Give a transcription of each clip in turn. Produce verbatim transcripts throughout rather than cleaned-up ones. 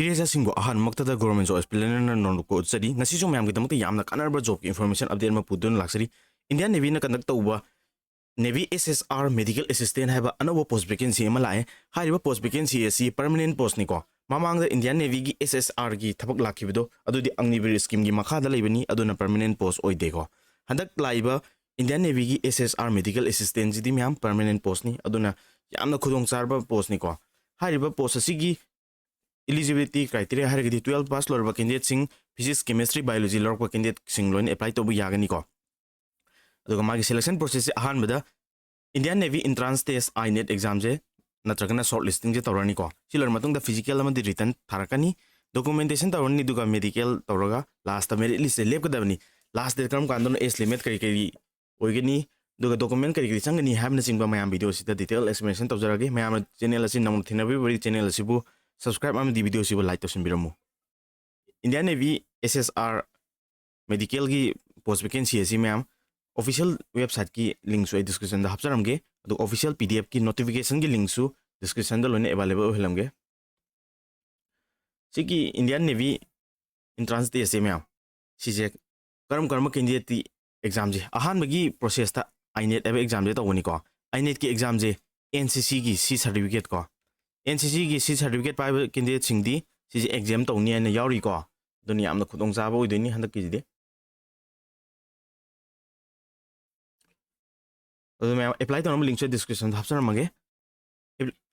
ꯏꯔꯦꯆꯥꯁꯤꯡꯕꯨ ꯑꯍꯥꯟꯕꯃꯛꯇꯗ Government Job Aspirant ꯅ ꯅꯣꯟꯕ ꯎꯠꯆꯔꯤ꯫ ꯉꯁꯤꯁꯨ ꯃꯌꯥꯝꯒꯤꯗꯃꯛꯇ ꯌꯥꯝꯅ ꯀꯥꯟꯅꯔꯕ job ꯀꯤ information update ꯑꯃ ꯄꯨꯗꯨꯅ ꯂꯥꯛꯆꯔꯤ꯫ Indian Navy ꯅ conduct ꯇꯧꯕ Navy S S R Medical Assistant ꯍꯥꯏꯕ ꯑꯅꯧꯕ post vacancy ꯑꯃ ꯂꯥꯛꯑꯦ꯫ ꯍꯥꯏꯔꯤꯕ post vacancy ꯑꯁꯤ permanent post ꯅꯤꯀꯣ꯫ ꯃꯃꯥꯡꯗ Indian Navy ꯒꯤ S S R ꯒꯤ ꯊꯕꯛ ꯂꯥꯛꯈꯤꯕꯗꯣ ꯑꯗꯨꯗꯤ Agniveer scheme ꯒꯤ ꯃꯈꯥꯗ ꯂꯩꯕꯅꯤ, ꯑꯗꯨꯅ permanent post ꯑꯣꯏꯗꯦꯀꯣ꯫ ꯍꯟꯗꯛ ꯂꯥꯛꯏꯕ Indian Navy ꯒꯤ S S R Medical Assistant ꯁꯤꯗꯤ ꯃꯌꯥꯝ permanent post ꯅꯤ, ꯑꯗꯨꯅ ꯌꯥꯝꯅ ꯈꯨꯗꯣꯡꯆꯥꯔꯕ post ꯅꯤꯀꯣ꯫ ꯍꯥꯏꯔꯤꯕ post ꯑꯁꯤꯒꯤ eligibility criteria ꯍꯥꯏꯔꯒꯗꯤ twelve pass ꯂꯣꯏꯔꯕ candidate ꯁꯤꯡ, Physics, Chemistry, Biology ꯂꯧꯔꯛꯄ candidate ꯁꯤꯡ ꯂꯣꯏꯅ apply ꯇꯧꯕ ꯌꯥꯒꯅꯤꯀꯣ꯫ ꯑꯗꯨꯒ ꯃꯥꯒꯤ selection process ꯁꯦ ꯑꯍꯥꯟꯕꯗ Indian Navy Entrance Test, I net exam ꯁꯦ ꯅꯠꯇ꯭ꯔꯒꯅ short listing ꯁꯦ ꯇꯧꯔꯅꯤꯀꯣ꯫ ꯁꯤ ꯂꯣꯏꯔ ꯃꯇꯨꯡꯗ physical ꯑꯃꯗꯤ written ꯊꯥꯔꯛꯀꯅꯤ, documentation ꯇꯧꯔꯅꯤ, ꯑꯗꯨꯒ medical ꯇꯧꯔꯒ last merit list ꯁꯦ ꯂꯦꯞꯀꯗꯕꯅꯤ꯫ Last date ꯀꯔꯝ ꯀꯥꯟꯗꯅꯣ, age limit ꯀꯔꯤ ꯀꯔꯤ ꯑꯣꯏꯒꯅꯤ, ꯑꯗꯨꯒ document ꯀꯔꯤ ꯀꯔꯤ ꯆꯪꯒꯅꯤ ꯍꯥꯏꯕꯅꯆꯤꯡꯕ ꯃꯌꯥꯝ video ꯁꯤꯗ detail explanation ꯇꯧꯖꯔꯛꯑꯒꯦ꯫ ꯃꯌꯥꯝꯅ channel ꯑꯁꯤ ꯅꯧꯅ ꯊꯦꯡꯅꯕꯤꯕ ꯑꯣꯏꯔꯗꯤ channel ꯑꯁꯤꯕꯨ subscribe ꯑꯃꯗꯤ video ꯁꯤꯕꯨ like ꯇꯧꯁꯤꯟꯕꯤꯔꯝꯃꯨ꯫ Indian Navy S S R medical ꯒꯤ post vacancy ꯑꯁꯤ ꯃꯌꯥꯝ official website ꯀꯤ link ꯁꯨ ꯑꯩ description ꯗ ꯍꯥꯞꯆꯔꯝꯒꯦ, ꯑꯗꯨꯒ official P D F ꯀꯤ notification ꯒꯤ link ꯁꯨ description ꯗ ꯂꯣꯏꯅ available ꯑꯣꯏꯍꯜꯂꯝꯒꯦ꯫ ꯁꯤꯒꯤ Indian Navy Entrance Test ꯁꯦ ꯃꯌꯥꯝ, ꯁꯤꯁꯦ ꯀꯔꯝ ꯀꯔꯝꯕ candidate ꯇꯤ exam ꯁꯦ, ꯑꯍꯥꯟꯕꯒꯤ process ꯇ I net ꯍꯥꯏꯕ exam ꯁꯦ ꯇꯧꯕꯅꯤꯀꯣ꯫ I net ꯀꯤ exam ꯁꯦ N C C ꯒꯤ C certificate ꯀꯣ, N C C ꯒꯤ C certificate ꯄꯥꯏꯕ candidate ꯁꯤꯡꯗꯤ ꯁꯤꯁꯦ exam ꯇꯧꯅꯤ ꯍꯥꯏꯅ ꯌꯥꯎꯔꯤꯀꯣ꯫ ꯑꯗꯨꯅ ꯌꯥꯝꯅ ꯈꯨꯗꯣꯡꯆꯥꯕ ꯑꯣꯏꯗꯣꯏꯅꯤ ꯍꯟꯗꯛꯀꯤꯁꯤꯗꯤ꯫ ꯑꯗꯨ ꯃꯌꯥꯝ apply ꯇꯧꯅꯕ link ꯁꯨ description ꯗ ꯍꯥꯞꯆꯔꯝꯃꯒꯦ꯫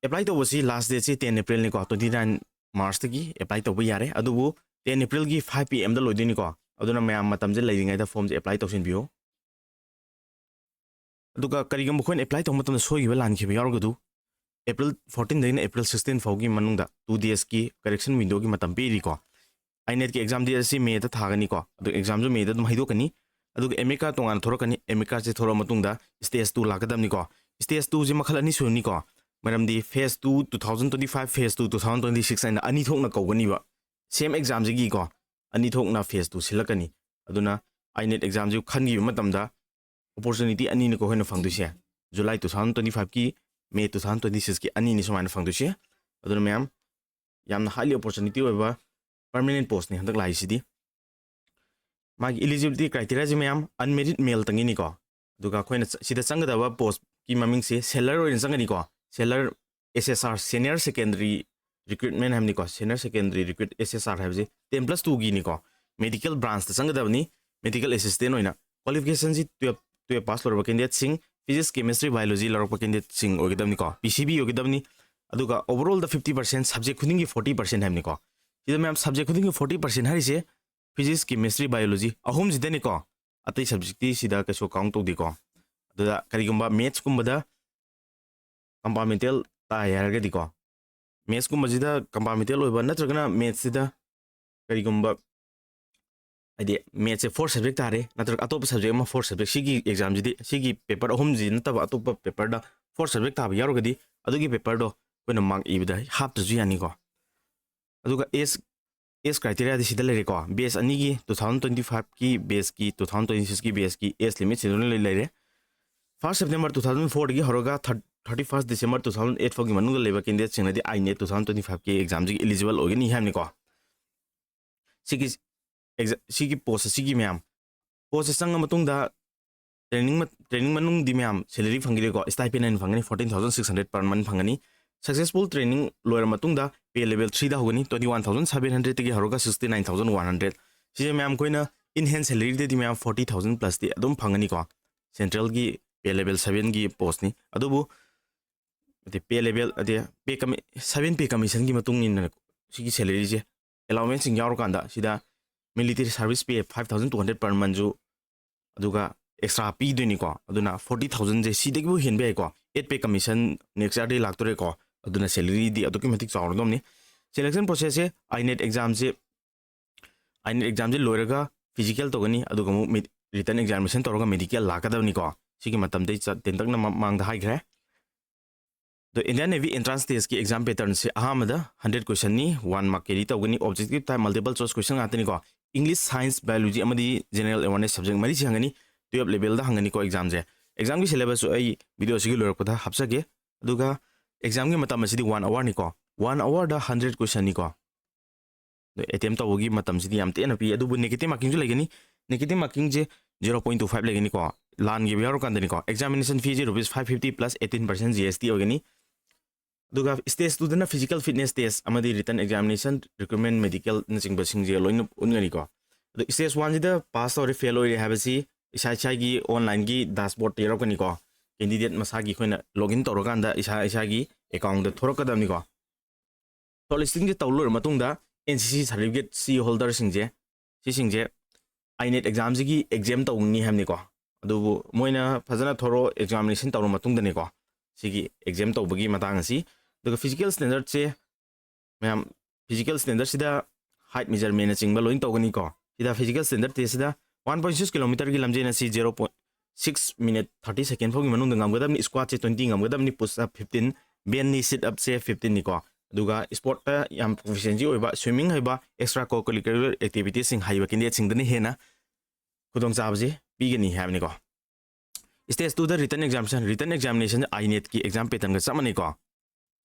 Apply ꯇꯧꯕꯁꯤ last date ꯁꯤ ten April ꯅꯤꯀꯣ, twenty nine March ꯇꯒꯤ apply ꯇꯧꯕ ꯌꯥꯔꯦ꯫ ꯑꯗꯨꯕꯨ ten April ꯒꯤ five P M ꯗ ꯂꯣꯏꯗꯣꯏꯅꯤꯀꯣ꯫ ꯑꯗꯨꯅ ꯃꯌꯥꯝ ꯃꯇꯝꯁꯦ ꯂꯩꯔꯤꯉꯩꯗ form ꯁꯦ apply ꯇꯧꯁꯤꯟꯕꯤꯌꯨ꯫ ꯑꯗꯨꯒ ꯀꯔꯤꯒꯨꯝꯕ ꯑꯩꯈꯣꯏꯅ apply ꯇꯧꯕ ꯃꯇꯝꯗ ꯁꯣꯏꯈꯤꯕ ꯂꯥꯟꯈꯤꯕ ꯌꯥꯎꯔꯒꯗꯨ April fourteen ꯗꯒꯤꯅ April sixteen ꯐꯥꯎꯒꯤ ꯃꯅꯨꯡꯗ two days ꯀꯤ correction window ꯒꯤ ꯃꯇꯝ ꯄꯤꯔꯤꯀꯣ꯫ I net ꯀꯤ exam date ꯑꯁꯤ May ꯗ ꯊꯥꯒꯅꯤꯀꯣ꯫ ꯑꯗꯨ exam ꯁꯨ May ꯗ ꯑꯗꯨꯝ ꯍꯥꯏꯗꯣꯛꯀꯅꯤ꯫ ꯑꯗꯨꯒ admit card ꯇꯣꯉꯥꯟꯅ ꯊꯣꯔꯛꯀꯅꯤ꯫ Admit card ꯁꯦ ꯊꯣꯔꯛꯑ ꯃꯇꯨꯡꯗ stage two ꯂꯥꯛꯀꯗꯕꯅꯤꯀꯣ꯫ Stage two ꯁꯦ ꯃꯈꯜ ꯑꯅꯤ ꯁꯨꯔꯅꯤꯀꯣ꯫ ꯃꯔꯝꯗꯤ phase two two thousand twenty five, phase two two thousand twenty six ꯍꯥꯏꯅ ꯑꯅꯤ ꯊꯣꯛꯅ ꯀꯧꯒꯅꯤꯕ꯫ Same exam ꯁꯤꯒꯤꯀꯣ, ꯑꯅꯤ ꯊꯣꯛꯅ phase two ꯁꯤꯜꯂꯛꯀꯅꯤ꯫ ꯑꯗꯨꯅ I net exam ꯁꯤ ꯈꯟꯈꯤꯕ ꯃꯇꯝꯗ opportunity ꯑꯅꯤꯅꯤꯀꯣ ꯑꯩꯈꯣꯏꯅ ꯐꯪꯗꯣꯏꯁꯦ꯫ July two thousand twenty five ꯀꯤ, May two thousand twenty six ꯀꯤ ꯑꯅꯤꯅꯤ ꯁꯨꯃꯥꯏꯅ ꯐꯪꯗꯣꯏꯁꯦ꯫ ꯑꯗꯨꯅ ꯃꯌꯥꯝ ꯌꯥꯝꯅ highly opportunity ꯑꯣꯏꯕ permanent postꯅꯤ ꯍꯟꯗꯛ ꯂꯥꯛꯏꯁꯤꯗꯤ꯫ ꯃꯥꯒꯤ eligibility criteriaꯁꯤ ꯃꯌꯥꯝ unmarried male ꯇꯪꯒꯤꯅꯤꯀꯣ꯫ ꯑꯗꯨꯒ ꯑꯩꯈꯣꯏꯅ ꯆ- ꯁꯤꯗ ꯆꯪꯒꯗꯕ postꯀꯤ ꯃꯃꯤꯡꯁꯦ seller ꯑꯣꯏꯅ ꯆꯪꯒꯅꯤꯀꯣ꯫ Seller S S R, senior secondary recruitment ꯍꯥꯏꯕꯅꯤꯀꯣ꯫ Senior secondary recruit S S R ꯍꯥꯏꯕꯁꯤ ten plus twoꯒꯤꯅꯤꯀꯣ꯫ Medical branchꯇ ꯆꯪꯒꯗꯕꯅꯤ꯫ Medical assistant ꯑꯣꯏꯅ qualificationꯁꯤ twelve twelve pass ꯂꯣꯏꯔꯕ candidateꯁꯤꯡ, physics, chemistry, biology ꯂꯧꯔꯛꯄ candidateꯁꯤꯡ ꯑꯣꯏꯒꯗꯕꯅꯤꯀꯣ꯫ P C B ꯑꯣꯏꯒꯗꯕꯅꯤ꯫ ꯑꯗꯨꯒ overallꯗ fifty percent, subject ꯈꯨꯗꯤꯡꯒꯤ forty percent ꯍꯥꯏꯕꯅꯤꯀꯣ꯫ ꯁꯤꯗ ꯃꯌꯥꯝ subject ꯈꯨꯗꯤꯡꯒꯤ forty percent ꯍꯥꯏꯔꯤꯁꯦ physics, chemistry, biology ꯑꯍꯨꯝꯁꯤꯗꯅꯤꯀꯣ꯫ ꯑꯇꯩ subjectꯇꯤ ꯁꯤꯗ ꯀꯩꯁꯨ count ꯇꯧꯗꯦꯀꯣ꯫ ꯑꯗꯨꯗ ꯀꯔꯤꯒꯨꯝꯕ mathsꯀꯨꯝꯕꯗ compartmental ꯇꯥꯏ ꯍꯥꯏꯔꯒꯗꯤꯀꯣ, mathsꯀꯨꯝꯕꯁꯤꯗ compartmental ꯑꯣꯏꯕ ꯅꯠꯇ꯭ꯔꯒꯅ mathsꯁꯤꯗ ꯀꯔꯤꯒꯨꯝꯕ, ꯍꯥꯏꯗꯤ mathsꯁꯦ four subject ꯇꯥꯔꯦ, ꯅꯠꯇ꯭ꯔꯒ ꯑꯇꯣꯞꯄ subject ꯑꯃ four subject, ꯁꯤꯒꯤ examꯁꯤꯗꯤ, ꯁꯤꯒꯤ paper ꯑꯍꯨꯝꯁꯤ ꯅꯠꯇꯕ ꯑꯇꯣꯞꯄ paperꯗ four subject ꯇꯥꯕ ꯌꯥꯎꯔꯒꯗꯤ, ꯑꯗꯨꯒꯤ paperꯗꯣ ꯑꯩꯈꯣꯏꯅ mark ꯏꯕꯗ ꯍꯥꯞꯇ꯭ꯔꯁꯨ ꯌꯥꯅꯤꯀꯣ꯫ ꯑꯗꯨꯒ age, age criteriaꯗꯤ ꯁꯤꯗ ꯂꯩꯔꯦꯀꯣ꯫ Batch ꯑꯅꯤꯒꯤ, two thousand twenty fiveꯀꯤ batchꯀꯤ, two thousand twenty sixꯀꯤ batchꯀꯤ age limitꯁꯤꯗ ꯂꯣꯏ ꯂꯩꯔꯦ꯫ First September two thousand fourꯗꯒꯤ ꯍꯧꯔꯒ thirty first December two thousand eight ꯐꯥꯎꯒꯤ ꯃꯅꯨꯡꯗ ꯂꯩꯕ candidateꯁꯤꯡꯅꯗꯤ INET two thousand twenty fiveꯀꯤ examꯁꯤꯒꯤ eligible ꯑꯣꯏꯒꯅꯤ ꯍꯥꯏꯕꯅꯤꯀꯣ꯫ ꯁꯤꯒꯤ exa- ꯁꯤꯒꯤ post ꯑꯁꯤꯒꯤ ꯃꯌꯥꯝ, postꯁꯦ ꯆꯪꯉ ꯃꯇꯨꯡꯗ training ꯃ- training ꯃꯅꯨꯡꯗꯤ ꯃꯌꯥꯝ salary ꯐꯪꯈꯤꯗꯦꯀꯣ꯫ Stipend ꯑꯣꯏꯅ ꯐꯪꯒꯅꯤ, fourteen thousand six hundred per month ꯐꯪꯒꯅꯤ꯫ Successful training ꯂꯣꯏꯔ ꯃꯇꯨꯡꯗ pay level threeꯗ ꯍꯧꯒꯅꯤ, twenty one thousand seven hundredꯇꯒꯤ ꯍꯧꯔꯒ sixty nine thousand one hundred꯫ ꯁꯤꯁꯦ ꯃꯌꯥꯝ ꯑꯩꯈꯣꯏꯅ in hand salaryꯗꯗꯤ ꯃꯌꯥꯝ forty thousand plusꯇꯤ ꯑꯗꯨꯝ ꯐꯪꯒꯅꯤꯀꯣ꯫ Centralꯒꯤ pay level sevenꯒꯤ postꯅꯤ꯫ ꯑꯗꯨꯕꯨ ꯑꯗꯩ pay level, ꯑꯗꯩ pay commi- seven pay commissionꯒꯤ ꯃꯇꯨꯡ ꯏꯟꯅ ꯁꯤꯒꯤ salaryꯁꯦ, allowanceꯁꯤꯡ ꯌꯥꯎꯔꯀꯥꯟꯗ ꯁꯤꯗ military service pay five thousand two hundred per monthꯁꯨ, ꯑꯗꯨꯒ extra ꯄꯤꯗꯣꯏꯅꯤꯀꯣ꯫ ꯑꯗꯨꯅ forty thousandꯁꯦ ꯁꯤꯗꯒꯤꯕꯨ ꯍꯦꯟꯕ ꯌꯥꯏꯀꯣ꯫ Eight pay commission next yearꯗꯒꯤ ꯂꯥꯛꯇꯣꯔꯦꯀꯣ꯫ ꯑꯗꯨꯅ salaryꯗꯤ ꯑꯗꯨꯛꯀꯤ ꯃꯇꯤꯛ ꯆꯥꯎꯔꯗꯧꯅꯤ꯫ Selection processꯁꯦ, INET examꯁꯦ, INET examꯁꯦ ꯂꯣꯏꯔꯒ physical ꯇꯧꯒꯅꯤ, ꯑꯗꯨꯒ ꯑꯃꯨꯛ ꯃꯦ- written examination ꯇꯧꯔꯒ medical ꯂꯥꯛꯀꯗꯕꯅꯤꯀꯣ꯫ ꯁꯤꯒꯤ ꯃꯇꯝꯗꯩ ꯆ- ꯇꯦꯟꯇꯛꯅ ꯃ- ꯃꯃꯥꯡꯗ ꯍꯥꯏꯈ꯭ꯔꯦ꯫ ꯑꯗꯣ Indian Navy entrance testꯀꯤ exam patternꯁꯦ ꯑꯍꯥꯟꯕꯗ hundred questionꯅꯤ, one mark carry ꯇꯧꯒꯅꯤ, objective type multiple choice question ꯉꯥꯛꯇꯅꯤꯀꯣ꯫ English, Science, Biology ꯑꯃꯗꯤ general awareness subject ꯃꯔꯤꯁꯤ ꯍꯪꯒꯅꯤ꯫ Twelve levelꯗ ꯍꯪꯒꯅꯤꯀꯣ examꯁꯦ꯫ Examꯒꯤ syllabusꯁꯨ ꯑꯩ videoꯁꯤꯒꯤ ꯂꯣꯏꯔꯛꯄꯗ ꯍꯥꯞꯆꯒꯦ꯫ ꯑꯗꯨꯒ examꯒꯤ ꯃꯇꯝ ꯑꯁꯤꯗꯤ one hourꯅꯤꯀꯣ꯫ One hourꯗ hundred questionꯅꯤꯀꯣ꯫ ꯑꯗꯣ attempt ꯇꯧꯕꯒꯤ ꯃꯇꯝꯁꯤꯗꯤ ꯌꯥꯝ ꯇꯦꯟꯅ ꯄꯤ, ꯑꯗꯨꯕꯨ negative markingꯁꯨ ꯂꯩꯒꯅꯤ꯫ Negative markingꯁꯦ zero point two five ꯂꯩꯒꯅꯤꯀꯣ, ꯂꯥꯟꯈꯤꯕ ꯌꯥꯎꯔꯀꯥꯟꯗꯅꯤꯀꯣ꯫ Examination feeꯁꯦ rupees five fifty plus eighteen percent G S T ꯑꯣꯏꯒꯅꯤ꯫ ꯑꯗꯨꯒ stage twoꯗꯅ physical fitness test ꯑꯃꯗꯤ written examination, recruitment, medicalꯅꯆꯤꯡꯕꯁꯤꯡꯁꯦ ꯂꯣꯏꯅ ꯎꯟꯒꯅꯤꯀꯣ꯫ ꯑꯗꯣ stage oneꯁꯤꯗ pass ꯇꯧꯔꯦ, fail ꯑꯣꯏꯔꯦ ꯍꯥꯏꯕꯁꯤ ꯏꯁꯥ ꯏꯁꯥꯒꯤ onlineꯒꯤ dashboardꯇ ꯌꯥꯎꯔꯛꯀꯅꯤꯀꯣ꯫ Candidate ꯃꯁꯥꯒꯤ ꯑꯩꯈꯣꯏꯅ login ꯇꯧꯔꯀꯥꯟꯗ ꯏꯁꯥ ꯏꯁꯥꯒꯤ accountꯗ ꯊꯣꯔꯛꯀꯗꯕꯅꯤꯀꯣ꯫ Shortlistingꯁꯦ ꯇꯧ ꯂꯣꯏꯔ ꯃꯇꯨꯡꯗ N C C certificate C holderꯁꯤꯡꯁꯦ, ꯁꯤꯁꯤꯡꯁꯦ INET examꯁꯤꯒꯤ exam ꯇꯧꯅꯤ ꯍꯥꯏꯕꯅꯤꯀꯣ꯫ ꯑꯗꯨꯕꯨ ꯃꯣꯏꯅ ꯐꯖꯅ thorough examination ꯇꯧꯔ ꯃꯇꯨꯡꯗꯅꯤꯀꯣ ꯁꯤꯒꯤ exam ꯇꯧꯕꯒꯤ ꯃꯇꯥꯡ ꯑꯁꯤ꯫ ꯑꯗꯨꯒ physical standardꯁꯦ ꯃꯌꯥꯝ, physical standardꯁꯤꯗ height measurementꯅꯆꯤꯡꯕ ꯂꯣꯏꯅ ꯇꯧꯒꯅꯤꯀꯣ꯫ ꯁꯤꯗ physical standard testꯁꯤꯗ one point six kilometerꯒꯤ ꯂꯝꯖꯦꯟ ꯑꯁꯤ zero point six minute thirty second ꯐꯥꯎꯒꯤ ꯃꯅꯨꯡꯗ ꯉꯝꯒꯗꯕꯅꯤ, squatꯁꯦ twenty ꯉꯝꯒꯗꯕꯅꯤ, push up fifteen, benchꯅꯤ, sit upꯁꯦ fifteenꯅꯤꯀꯣ꯫ ꯑꯗꯨꯒ sportꯇ ꯌꯥꯝ proficiency ꯑꯣꯏꯕ, swimming ꯍꯩꯕ, extra curricular activitiesꯁꯤꯡ ꯍꯩꯕ candidateꯁꯤꯡꯗꯅ ꯍꯦꯟꯅ ꯈꯨꯗꯣꯡꯆꯥꯕꯁꯤ ꯄꯤꯒꯅꯤ ꯍꯥꯏꯕꯅꯤꯀꯣ꯫ Stage twoꯗ written examination, written examination INETꯀꯤ exam patternꯒ ꯆꯞ ꯃꯥꯟꯅꯩꯀꯣ꯫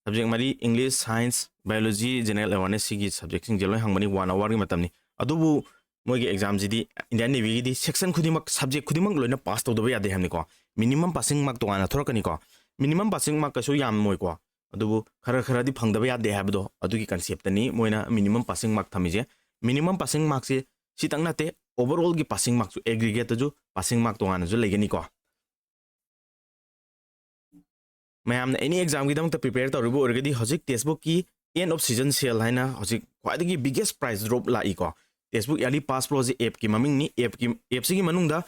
Subject ꯃꯔꯤ, English, Science, Biology, General Awareness, ꯁꯤꯒꯤ subjectꯁꯤꯡꯁꯦ ꯂꯣꯏ ꯍꯪꯕꯅꯤ, one hourꯒꯤ ꯃꯇꯝꯅꯤ꯫ ꯑꯗꯨꯕꯨ ꯃꯣꯏꯒꯤ examꯁꯤꯗꯤ Indian Navyꯒꯤꯗꯤ section ꯈꯨꯗꯤꯡꯃꯛ, subject ꯈꯨꯗꯤꯡꯃꯛ ꯂꯣꯏꯅ pass ꯇꯧꯗꯕ ꯌꯥꯗꯦ ꯍꯥꯏꯕꯅꯤꯀꯣ꯫ Minimum passing mark ꯇꯣꯉꯥꯟꯅ ꯊꯣꯔꯛꯀꯅꯤꯀꯣ꯫ Minimum passing mark ꯀꯩꯁꯨ ꯌꯥꯝꯃꯣꯏꯀꯣ, ꯑꯗꯨꯕꯨ ꯈꯔ ꯈꯔꯗꯤ ꯐꯪꯗꯕ ꯌꯥꯗꯦ ꯍꯥꯏꯕꯗꯣ, ꯑꯗꯨꯒꯤ conceptꯇꯅꯤ ꯃꯣꯏꯅ minimum passing mark ꯊꯝꯃꯤꯁꯦ꯫ Minimum passing markꯁꯦ ꯁꯤꯇꯪ ꯅꯠꯇꯦ, overallꯒꯤ passing markꯁꯨ, aggregateꯇꯁꯨ passing mark ꯇꯣꯉꯥꯟꯅꯁꯨ ꯂꯩꯒꯅꯤꯀꯣ꯫ ꯃꯌꯥꯝꯅ any examꯒꯤꯗꯃꯛꯇ prepare ꯇꯧꯔꯤꯕ ꯑꯣꯏꯔꯒꯗꯤ, ꯍꯧꯖꯤꯛ textbookꯀꯤ end of season sale ꯍꯥꯏꯅ ꯍꯧꯖꯤꯛ ꯈ꯭ꯋꯥꯏꯗꯒꯤ biggest price drop ꯂꯥꯛꯏꯀꯣ꯫ Textbook Yearly Pass Proꯁꯦ appꯀꯤ ꯃꯃꯤꯡꯅꯤ꯫ Appꯀꯤ, appꯁꯤꯒꯤ ꯃꯅꯨꯡꯗ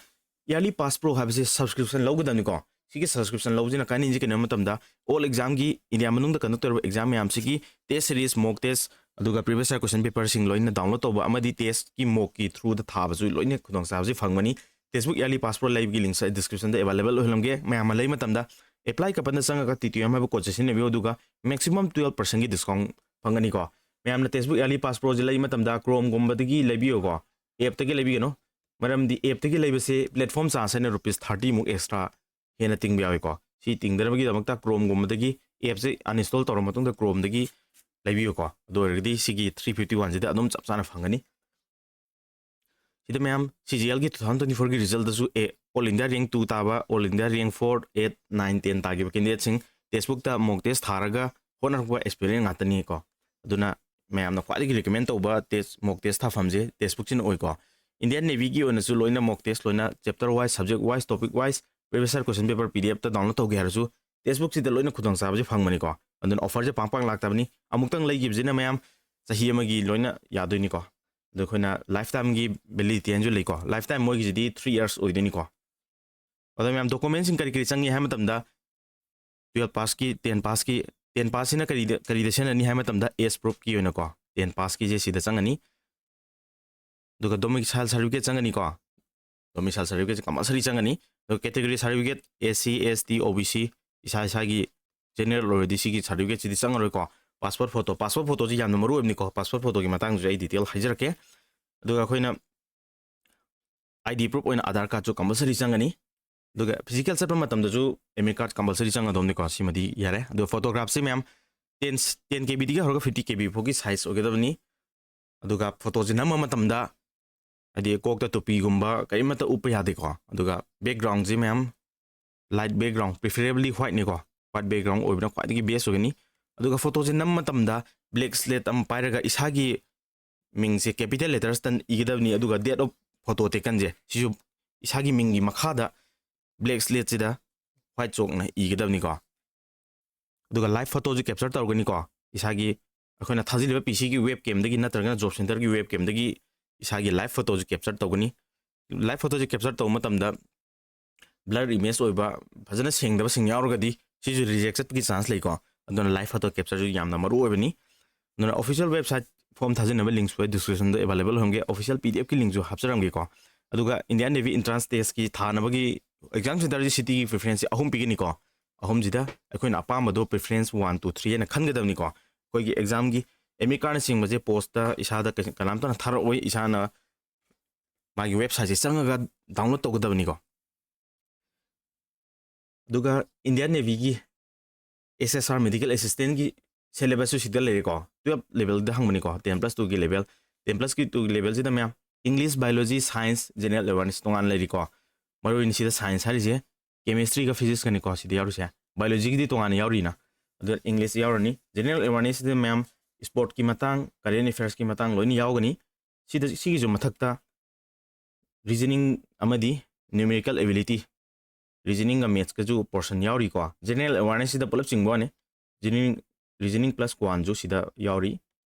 Yearly Pass Pro ꯍꯥꯏꯕꯁꯦ subscription ꯂꯧꯒꯗꯕꯅꯤꯀꯣ꯫ ꯁꯤꯒꯤ subscription ꯂꯧꯕꯁꯤꯅ ꯀꯥꯟꯅꯩꯁꯦ ꯀꯩꯅꯣ ꯍꯥꯏꯕ ꯃꯇꯝꯗ, all examꯒꯤ, India ꯃꯅꯨꯡꯗ conduct ꯇꯧꯔꯤꯕ exam ꯃꯌꯥꯝꯁꯤꯒꯤ test series, mock test, ꯑꯗꯨꯒ previous year question paperꯁꯤꯡ ꯂꯣꯏꯅ download ꯇꯧꯕ ꯑꯃꯗꯤ testꯀꯤ mockꯀꯤ throughꯗ ꯊꯥꯕꯁꯨ ꯂꯣꯏꯅ ꯈꯨꯗꯣꯡꯆꯥꯕꯁꯤ ꯐꯪꯒꯅꯤ꯫ Textbook Yearly Pass Pro ꯂꯩꯕꯒꯤ linkꯁꯦ ꯑꯩ descriptionꯗ available ꯑꯣꯏꯍꯜꯂꯝꯒꯦ꯫ ꯃꯌꯥꯝ ꯑꯃ ꯂꯩ ꯃꯇꯝꯗ apply ꯀꯥꯄꯟꯗ ꯆꯪꯉꯒ T T M ꯍꯥꯏꯕ codeꯁꯦ ꯁꯤꯖꯤꯟꯅꯕꯤꯌꯨ, ꯑꯗꯨꯒ maximum twelve percentꯒꯤ discount ꯐꯪꯒꯅꯤꯀꯣ꯫ ꯃꯌꯥꯝꯅ Textbook Yearly Pass Proꯁꯦ ꯂꯩ ꯃꯇꯝꯗ Chromeꯒꯨꯝꯕꯗꯒꯤ ꯂꯩꯕꯤꯌꯨꯀꯣ, appꯇꯒꯤ ꯂꯩꯕꯤꯒꯅꯨ꯫ ꯃꯔꯝꯗꯤ appꯇꯒꯤ ꯂꯩꯕꯁꯦ platform charge ꯍꯥꯏꯅ rupees thirty ꯃꯨꯛ extra ꯍꯦꯟꯅ ꯇꯤꯡꯕ ꯌꯥꯎꯏꯀꯣ꯫ ꯁꯤ ꯇꯤꯡꯗꯅꯕꯒꯤꯗꯃꯛꯇ Chromeꯒꯨꯝꯕꯗꯒꯤ, appꯁꯦ uninstall ꯇꯧꯔ ꯃꯇꯨꯡꯗ Chromeꯗꯒꯤ ꯂꯩꯕꯤꯌꯨꯀꯣ꯫ ꯑꯗꯨ ꯑꯣꯏꯔꯒꯗꯤ ꯁꯤꯒꯤ ꯊ꯭ꯔꯤ ꯐꯤꯐꯇꯤ ꯋꯥꯟꯁꯤꯗ ꯑꯗꯨꯝ ꯆꯞ ꯆꯥꯅ ꯐꯪꯒꯅꯤ꯫ ꯁꯤꯗ ꯃꯌꯥꯝ ꯁꯤ ꯖꯤ ꯑꯦꯜꯒꯤ ꯇꯨ ꯊꯥꯎꯖꯟ ꯇ꯭ꯋꯦꯟꯇꯤ ꯐꯣꯔꯒꯤ ꯔꯤꯖꯜꯗꯁꯨ A all India rank two ꯇꯥꯕ, all India rank four, eight, nine, ten ꯇꯥꯈꯤꯕ ꯀꯦꯟꯗꯤꯗꯦꯠꯁꯤꯡ ꯇꯦꯛꯁꯕꯨꯛꯇ ꯃꯣꯛ ꯇꯦꯁ ꯊꯥꯔꯒ ꯍꯣꯠꯅꯔꯛꯄ ꯑꯦꯛꯁꯄꯤꯔꯤꯌꯦꯟꯁ ꯉꯥꯛꯇꯅꯤꯀꯣ꯫ ꯑꯗꯨꯅ ꯃꯌꯥꯝꯅ ꯈ꯭ꯋꯥꯏꯗꯒꯤ ꯔꯤꯀꯃꯦꯟ ꯇꯧꯕ ꯇꯦꯁ, ꯃꯣꯛ ꯇꯦꯁ ꯊꯥꯐꯝꯁꯦ ꯇꯦꯛꯁꯕꯨꯛꯁꯤꯅ ꯑꯣꯏꯀꯣ꯫ ꯏꯟꯗꯤꯌꯥꯟ ꯅꯦꯚꯤꯒꯤ ꯑꯣꯏꯅꯁꯨ ꯂꯣꯏꯅ ꯃꯣꯛ ꯇꯦꯁ ꯂꯣꯏꯅ chapter wise, subject wise, topic wise, previous year question paper P D ꯑꯦꯐꯇ ꯗꯥꯎꯟꯂꯣꯗ ꯇꯧꯒꯦ ꯍꯥꯏꯔꯁꯨ ꯇꯦꯛꯁꯕꯨꯛꯁꯤꯗ ꯂꯣꯏꯅ ꯈꯨꯗꯣꯡꯆꯥꯕꯁꯦ ꯐꯪꯕꯅꯤꯀꯣ꯫ ꯑꯗꯨꯅ ꯑꯣꯐꯔꯁꯦ ꯄꯥꯡ ꯄꯥꯡ ꯂꯥꯛꯇꯕꯅꯤ꯫ ꯑꯃꯨꯛꯇꯪ ꯂꯩꯈꯤꯕꯁꯤꯅ ꯃꯌꯥꯝ ꯆꯍꯤ ꯑꯃꯒꯤ ꯂꯣꯏꯅ ꯌꯥꯗꯣꯏꯅꯤꯀꯣ꯫ ꯑꯗꯣ ꯑꯩꯈꯣꯏꯅ ꯂꯥꯏꯐ ꯇꯥꯏꯝꯒꯤ ꯚꯦꯂꯤꯗꯤꯇꯤ ꯍꯥꯏꯅꯁꯨ ꯂꯩꯀꯣ꯫ ꯂꯥꯏꯐ ꯇꯥꯏꯝ ꯃꯣꯏꯒꯤꯁꯤꯗꯤ ꯊ꯭ꯔꯤ ꯏꯌꯔꯁ ꯑꯣꯏꯗꯣꯏꯅꯤꯀꯣ꯫ ꯑꯗꯣ ꯃꯌꯥꯝ ꯗꯣꯀꯨꯃꯦꯟꯁꯤꯡ ꯀꯔꯤ ꯀꯔꯤ ꯆꯪꯉꯤ ꯍꯥꯏꯕ ꯃꯇꯝꯗ ꯇꯨꯌꯦꯜꯞ ꯄꯥꯁꯀꯤ, ꯇꯦꯟ ꯄꯥꯁꯀꯤ, ꯇꯦꯟ ꯄꯥꯁꯁꯤꯅ ꯀꯔꯤꯗ, ꯀꯔꯤꯗ ꯁꯤꯖꯤꯟꯅꯅꯤ ꯍꯥꯏꯕ ꯃꯇꯝꯗ ꯑꯦꯖ ꯄ꯭ꯔꯨꯐꯀꯤ ꯑꯣꯏꯅꯀꯣ, ꯇꯦꯟ ꯄꯥꯁꯀꯤꯁꯦ ꯁꯤꯗ ꯆꯪꯉꯅꯤ꯫ ꯑꯗꯨꯒ ꯗꯣꯃꯤꯁꯥꯏꯜ ꯁꯥꯔꯇꯤꯐꯤꯀꯦꯠ ꯆꯪꯒꯅꯤꯀꯣ꯫ ꯗꯣꯃꯤꯁꯥꯏꯜ ꯁꯥꯔꯇꯤꯐꯤꯀꯦꯠꯁꯦ ꯀꯝꯄꯜꯁꯔꯤ ꯆꯪꯒꯅꯤ꯫ ꯑꯗꯨꯒ ꯀꯦꯇꯦꯒꯣꯔꯤ ꯁꯥꯔꯇꯤꯐꯤꯀꯦꯠ, ꯑꯦꯁ ꯁꯤ, ꯑꯦꯁ ꯇꯤ, ꯑꯣ ꯕꯤ ꯁꯤ, ꯏꯁꯥ ꯏꯁꯥꯒꯤ ꯖꯦꯅꯔꯦꯜ ꯑꯣꯏꯔꯗꯤ ꯁꯤꯒꯤ ꯁꯥꯔꯇꯤꯐꯤꯀꯦꯠꯁꯤꯗꯤ ꯆꯪꯉꯔꯣꯏꯀꯣ꯫ ꯄꯥꯁꯄꯣꯔꯠ ꯐꯣꯇꯣ, ꯄꯥꯁꯄꯣꯔꯠ ꯐꯣꯇꯣꯁꯤ ꯌꯥꯝꯅ ꯃꯔꯨ ꯑꯣꯏꯕꯅꯤꯀꯣ꯫ ꯄꯥꯁꯄꯣꯔꯠ ꯐꯣꯇꯣꯒꯤ ꯃꯇꯥꯡꯗꯁꯨ ꯑꯩ ꯗꯤꯇꯦꯜ ꯍꯥꯏꯖꯔꯛꯀꯦ꯫ ꯑꯗꯨꯒ ꯑꯩꯈꯣꯏꯅ ꯑꯥꯏ ꯗꯤ ꯄ꯭ꯔꯨꯐ ꯑꯣꯏꯅ ꯑꯙꯥꯔ ꯀꯥꯔꯗꯁꯨ ꯀꯝꯄꯜꯁꯔꯤ ꯆꯪꯒꯅꯤ꯫ ꯑꯗꯨꯒ ꯐꯤꯖꯤꯀꯦꯜ ꯆꯠꯄ ꯃꯇꯝꯗꯁꯨ ꯑꯦꯗꯃꯤꯠ ꯀꯥꯔꯗ ꯀꯝꯄꯜꯁꯔꯤ ꯆꯪꯒꯗꯧꯅꯤꯀꯣ꯫ ꯁꯤꯃꯗꯤ ꯌꯥꯔꯦ꯫ ꯑꯗꯨꯒ ꯐꯣꯇꯣꯒ꯭ꯔꯥꯐꯁꯤ ꯃꯌꯥꯝ ꯇꯦꯟ, ꯇꯦꯟ ꯀꯦ ꯕꯤꯗꯒꯤ ꯍꯧꯔꯒ ꯐꯤꯐꯇꯤ ꯀꯦ ꯕꯤ ꯐꯥꯎꯒꯤ ꯁꯥꯏꯖ ꯑꯣꯏꯒꯗꯕꯅꯤ꯫ ꯑꯗꯨꯒ ꯐꯣꯇꯣꯁꯦ ꯅꯝꯕ ꯃꯇꯝꯗ ꯍꯥꯏꯗꯤ ꯀꯣꯛꯇ ꯇꯨꯄꯤꯒꯨꯝꯕ ꯀꯔꯤꯃꯠꯇ ꯎꯞꯄ ꯌꯥꯗꯦꯀꯣ꯫ ꯑꯗꯨꯒ ꯕꯦꯛꯒ꯭ꯔꯥꯎꯟꯁꯦ ꯃꯌꯥꯝ ꯂꯥꯏꯠ ꯕꯦꯛꯒ꯭ꯔꯥꯎꯟ, ꯄ꯭ꯔꯤꯐꯔꯦꯕꯂꯤ ꯋꯥꯏꯠꯅꯤꯀꯣ꯫ ꯋꯥꯏꯠ ꯕꯦꯛꯒ꯭ꯔꯥꯎꯟ ꯑꯣꯏꯕꯅ ꯈ꯭ꯋꯥꯏꯗꯒꯤ ꯕꯦꯁ ꯑꯣꯏꯒꯅꯤ꯫ ꯑꯗꯨꯒ ꯐꯣꯇꯣꯁꯦ ꯅꯝꯕ ꯃꯇꯝꯗ ꯕ꯭ꯂꯦꯛ ꯁ꯭ꯂꯦꯠ ꯑꯃ ꯄꯥꯏꯔꯒ ꯏꯁꯥꯒꯤ ꯃꯤꯡꯁꯦ ꯀꯦꯄꯤꯇꯦꯜ ꯂꯦꯇꯔꯁꯇ ꯏꯒꯗꯕꯅꯤ꯫ ꯑꯗꯨꯒ date of photo taken ꯁꯦ ꯁꯤꯁꯨ ꯏꯁꯥꯒꯤ ꯃꯤꯡꯒꯤ ꯃꯈꯥꯗ ꯕ꯭ꯂꯦꯛ ꯁ꯭ꯂꯦꯠꯁꯤꯗ ꯋꯥꯏꯠ ꯆꯣꯛꯅ ꯏꯒꯗꯕꯅꯤꯀꯣ꯫ ꯑꯗꯨꯒ ꯂꯥꯏꯚ ꯐꯣꯇꯣꯁꯨ ꯀꯦꯞꯆꯔ ꯇꯧꯔꯒꯅꯤꯀꯣ꯫ ꯏꯁꯥꯒꯤ ꯑꯩꯈꯣꯏꯅ ꯊꯥꯖꯤꯜꯂꯤꯕ ꯄꯤ ꯁꯤꯒꯤ ꯋꯦꯕ ꯀꯦꯝꯗꯒꯤ ꯅꯠꯇ꯭ꯔꯒꯅ ꯖꯣꯕ ꯁꯦꯟꯇꯔꯒꯤ ꯋꯦꯕ ꯀꯦꯝꯗꯒꯤ ꯏꯁꯥꯒꯤ ꯂꯥꯏꯚ ꯐꯣꯇꯣꯁꯨ ꯀꯦꯞꯆꯔ ꯇꯧꯒꯅꯤ꯫ ꯂꯥꯏꯚ ꯐꯣꯇꯣꯁꯦ ꯀꯦꯞꯆꯔ ꯇꯧꯕ ꯃꯇꯝꯗ ꯕ꯭ꯂꯔ ꯏꯃꯦꯖ ꯑꯣꯏꯕ, ꯐꯖꯅ ꯁꯦꯡꯗꯕꯁꯤꯡ ꯌꯥꯎꯔꯒꯗꯤ ꯁꯤꯁꯨ ꯔꯤꯖꯦꯛ ꯆꯠꯄꯒꯤ ꯆꯥꯟꯁ ꯂꯩꯀꯣ꯫ ꯑꯗꯨꯅ ꯂꯥꯏꯚ ꯐꯣꯇꯣ ꯀꯦꯞꯆꯔꯁꯨ ꯌꯥꯝꯅ ꯃꯔꯨ ꯑꯣꯏꯕꯅꯤ꯫ ꯑꯗꯨꯅ ꯑꯣꯐꯤꯁꯤꯌꯦꯜ ꯋꯦꯕꯁꯥꯏꯠ ꯐꯣꯝ ꯊꯥꯖꯤꯟꯅꯕ ꯂꯤꯡꯁꯨ ꯑꯩ ꯗꯤꯁꯀ꯭ꯔꯤꯞꯁꯟꯗ ꯑꯦꯕꯥꯏꯂꯦꯕꯜ ꯑꯣꯏꯔꯝꯒꯦ꯫ ꯑꯣꯐꯤꯁꯤꯌꯦꯜ ꯄꯤ ꯗꯤ ꯑꯦꯐꯀꯤ ꯂꯤꯡꯁꯨ ꯍꯥꯞꯆꯔꯝꯒꯦꯀꯣ꯫ ꯑꯗꯨꯒ ꯏꯟꯗꯤꯌꯥꯟ ꯅꯦꯚꯤ ꯑꯦꯟꯇ꯭ꯔꯥꯟꯁ ꯇꯦꯁꯀꯤ ꯊꯥꯅꯕꯒꯤ ꯑꯦꯛꯖꯥꯝ ꯁꯦꯟꯇꯔꯁꯤ ꯁꯤꯇꯤꯒꯤ ꯄ꯭ꯔꯤꯐꯔꯦꯟꯁꯁꯤ ꯑꯍꯨꯝ ꯄꯤꯒꯅꯤꯀꯣ꯫ ꯑꯍꯨꯝꯁꯤꯗ ꯑꯩꯈꯣꯏꯅ ꯑꯄꯥꯝꯕꯗꯣ ꯄ꯭ꯔꯤꯐꯔꯦꯟꯁ ꯋꯥꯟ, ꯇꯨ, ꯊ꯭ꯔꯤ ꯍꯥꯏꯅ ꯈꯟꯒꯗꯕꯅꯤꯀꯣ꯫ ꯑꯩꯈꯣꯏꯒꯤ ꯑꯦꯛꯖꯥꯝꯒꯤ ꯑꯦꯗꯃꯤꯠ ꯀꯥꯔꯠꯅꯆꯤꯡꯕꯁꯦ ꯄꯣꯁꯇ ꯏꯁꯥꯗ ꯀꯩ-, ꯀꯅꯥꯝꯇꯅ ꯊꯥꯔꯛꯑꯣꯏ꯫ ꯏꯁꯥꯅ ꯃꯥꯒꯤ ꯋꯦꯕꯁꯥꯏꯠꯁꯦ ꯆꯪꯉꯒ ꯗꯥꯎꯟꯂꯣꯗ ꯇꯧꯒꯗꯕꯅꯤꯀꯣ꯫ ꯑꯗꯨꯒ ꯏꯟꯗꯤꯌꯥꯟ ꯅꯦꯚꯤꯒꯤ ꯑꯦꯁ ꯑꯦꯁ ꯑꯥꯔ ꯃꯦꯗꯤꯀꯦꯜ ꯑꯦꯁꯤꯁꯇꯦꯟꯒꯤ syllabus ꯁꯨ ꯁꯤꯗ ꯂꯩꯔꯦꯀꯣ꯫ Twelve level ꯗ ꯍꯪꯕꯅꯤꯀꯣ, ten plus two ꯒꯤ level꯫ Ten plus two ꯒꯤ level ꯁꯤꯗ ꯃꯌꯥꯝ English, Biology, Science, General Awareness ꯇꯣꯉꯥꯟꯅ ꯂꯩꯔꯤꯀꯣ꯫ ꯃꯔꯨꯑꯣꯏꯅ ꯁꯤꯗ Science ꯍꯥꯏꯔꯤꯁꯦ Chemistry ꯒ Physics ꯀꯅꯤꯀꯣ ꯁꯤꯗ ꯌꯥꯎꯔꯤꯁꯦ꯫ Biology ꯒꯤꯗꯤ ꯇꯣꯉꯥꯟꯅ ꯌꯥꯎꯔꯤꯅ꯫ ꯑꯗꯨ English ꯌꯥꯎꯔꯅꯤ꯫ General Awareness ꯁꯤꯗ ꯃꯌꯥꯝ Sport ꯀꯤ ꯃꯇꯥꯡ, Current Affairs ꯀꯤ ꯃꯇꯥꯡ ꯂꯣꯏꯅ ꯌꯥꯎꯒꯅꯤ꯫ ꯁꯤꯗ, ꯁꯤꯒꯤꯁꯨ ꯃꯊꯛꯇ Reasoning ꯑꯃꯗꯤ Numerical Ability, Reasoning ꯒ Maths ꯀꯁꯨ portion ꯌꯥꯎꯔꯤꯀꯣ꯫ General Awareness ꯁꯤꯗ ꯄꯨꯂꯞ ꯆꯤꯡꯕ ꯋꯥꯅꯤ꯫ Reasoning, Reasoning plus Quant ꯁꯨ ꯁꯤꯗ ꯌꯥꯎꯔꯤ꯫